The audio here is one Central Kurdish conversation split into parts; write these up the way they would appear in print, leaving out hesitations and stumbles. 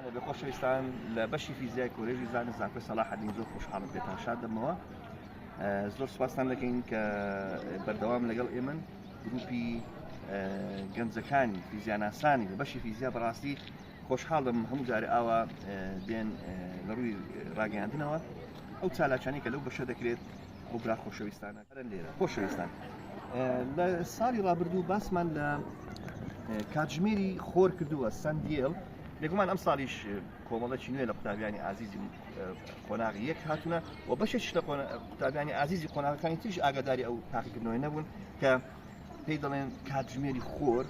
لەبێ خۆشەویستان لە بەشی فیزیای کۆلێژی زانست زانکۆی سەلاحەدین زۆر خۆشحاڵم پێتان شاد دەبمەوە زۆر سوپاستان دەکەین کە بەردەوام لەگەڵ ئێمن گروپی گەنجەکانی فیزیاناسانی لە بەشی فیزیا بەڕاستی خۆشحاڵم هەموو جارێ ئاوا دێن لە ڕووی ڕاگەیاندنەوە ئەو چالاکانی کە لەو بەشە دەکرێت ئەو برا خۆشەویستانە لێرە خۆشەویستان لە ساڵی ڕابردوو باسمان لە کاتژمێری خۆر کردووە sundial بێگومان ئەم ساڵیش کۆمەڵێکی نوێ لە قوتابیانی ئازیزی قۆناغی یەک هاتوونە و بەشێک لە قوتابیانی ئازیزی قۆناغەکانی تریش ئاگاداری ئەو تاقیکردنەوەی نەبوون کە پێی دەڵێن کاتژمێری خۆر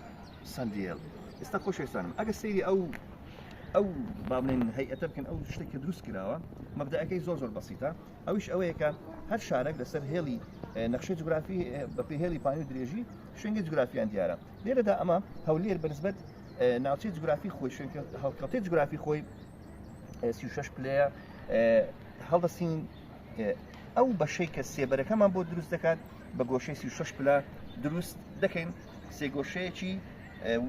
sundial ئێستا خۆشەویستانم ئەگە سەیری ئەو ئەو با بڵێن هەیئەتە بکەن ئەو شتێک کە دروست کراوە مەبدەکەی زۆر زۆر بەسیتە ئەویش ئەوەیە کە هەر شارێک لەسەر هێڵی نەخشەی جوگرافی بەپێی هێڵی پانی و درێژی شوێنگەی جوگرافیان دیارە لێرەدا ئەمە هەولێر بەنسبەت ناوچەی جوگرافی خۆی شوێن هەڵکەوتەی جوگرافی خۆی 36 پلەیە هەڵدەستین ئەو بەشەی کە سێبەرەکەمان بۆ دروست دەکات بە گۆشەی 36 پلە دروست دەکەین سێگۆشەیەکی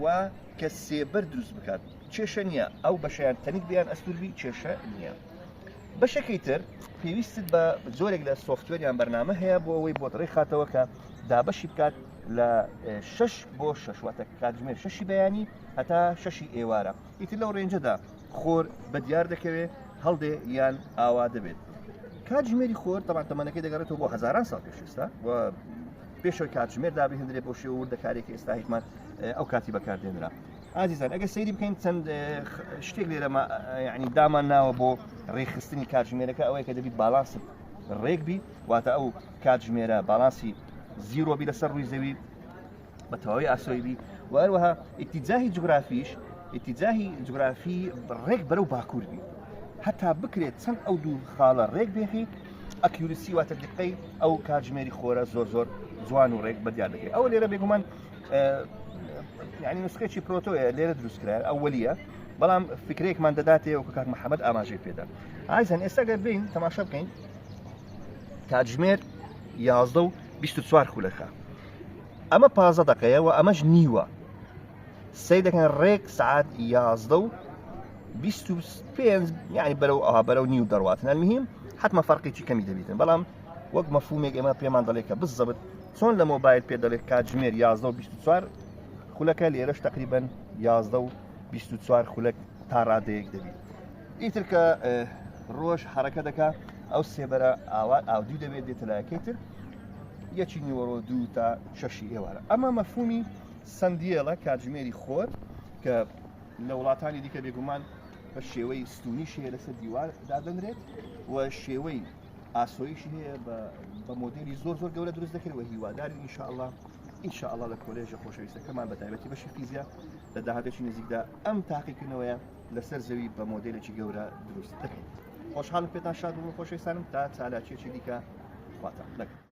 وا کە سێبەر دروست بکات کێشە نییە ئەو بەشیان تەنیک بیان ئەستوربی کێشە نییە بەشەکەی تر پێویستت بە جۆرێک لە software یان بەرنامە هەیە بۆ ئەوەی بۆت ڕێکخاتەوە کە دابەشی بکات لە شش بۆ شش واتە کاتژمێر شەشی بەیانی هەتا شەشی ئێوارە ئیتر لەو range ەدا خۆر بە دیار دەکەوێ هەڵدێ یان ئاوا دەبێت کاتژمێری خۆر تەمان تەمەنەکەی دەگەڕێتەوە بۆ هەزاران ساڵ پێش ئێستا و پێشەوەی کاتژمێر دابهێندرێ بۆ شێوە وردەکارێکی ئێستا هیچمان ئەو کاتی بەکاردێنرا ئازیزان ئەگەر سەیری بکەین چەند شتێک لێرە یعنی دامان ناوە بۆ ڕێکخستنی کاتژمێرەکە ئەوەیە کە دەبیت باڵانست ڕێک بی واتە ئەو کاتژمێرە باڵانسی zero بی لەسەر ڕووی زەوی بە تەواوی ئاسۆی بی و هەروەها ئیتیجاهی جوگرافیش ئیتیجاهی جوگرافی ڕێک بەرەو باکوور بی هەتا بکرێت چەند ئەو دوو خاڵە ڕێک بێخی accuracy واتە دقەی ئەو کاتژمێری خۆرە زۆر زۆر جوان و ڕێک بەدیار دەکرێت ئەوە لێرە بێگومان یعنی نسخێکی proto یە لێرە دروست کرا ئەوەلیە بەڵام فکرێکمان دەداتێ وەکو کاک محەممەد ئاماژەی پێدا ئایزان ئێستا گەر بین تەماشا بکەین کاتژمێر 11 و 24 خولەکە ئەمە پازە دقەیە و ئەمەش نیوە سەی دەکەن ڕێک سعات 11 و 25 یعنی بەرەو ئەوها بەرەو نیو دەڕواتن المهم حتمما فەرقێکی کەمی دەبیتن بەڵام وەک مەفهومێک ئێمە پێمان دەڵێت کە بزەبت چۆن لە مۆبایل پێ دەڵێت کاتژمێر 11 و 24 خولەکە لێرەش تقریبن 11 و 24 خولەک تا ڕادەیەک دەبیت ئیتر کە ڕۆژ حرەکە دەکا ئەو سێبەرە ئاوا ئاودیو دەبێت دێتە لایەکەی تر یەکی نیوەڕۆ دوو تا شەشی ئێوارە ئەمە مەفهومی sundial ە کاتژمێری خۆر کە لە وڵاتانی دیکە بێگومان بە شێوەی ستونی شەیە لەسەر دیوار دادەنرێت و شێوەی ئاسۆیشی هەیە بە مۆدێلی زۆر زۆر گەورە دروست دەکرێت و هیوادارین ئینشاءاللە ئینشاءاللە لە کۆلێژە خۆشەویستەکەمان بە تایبەتی بەشی فیزیا لە داهاتێکی نزیکدا ئەم تاقیکردنەوەیە لەسەر زەوی بە مۆدێلێکی گەورە دروست دەکەین. خۆشحاڵم پێتان شاد بووم خۆشەویستانم تا چالاکیەکی دیکە خواتان لەگەڵ.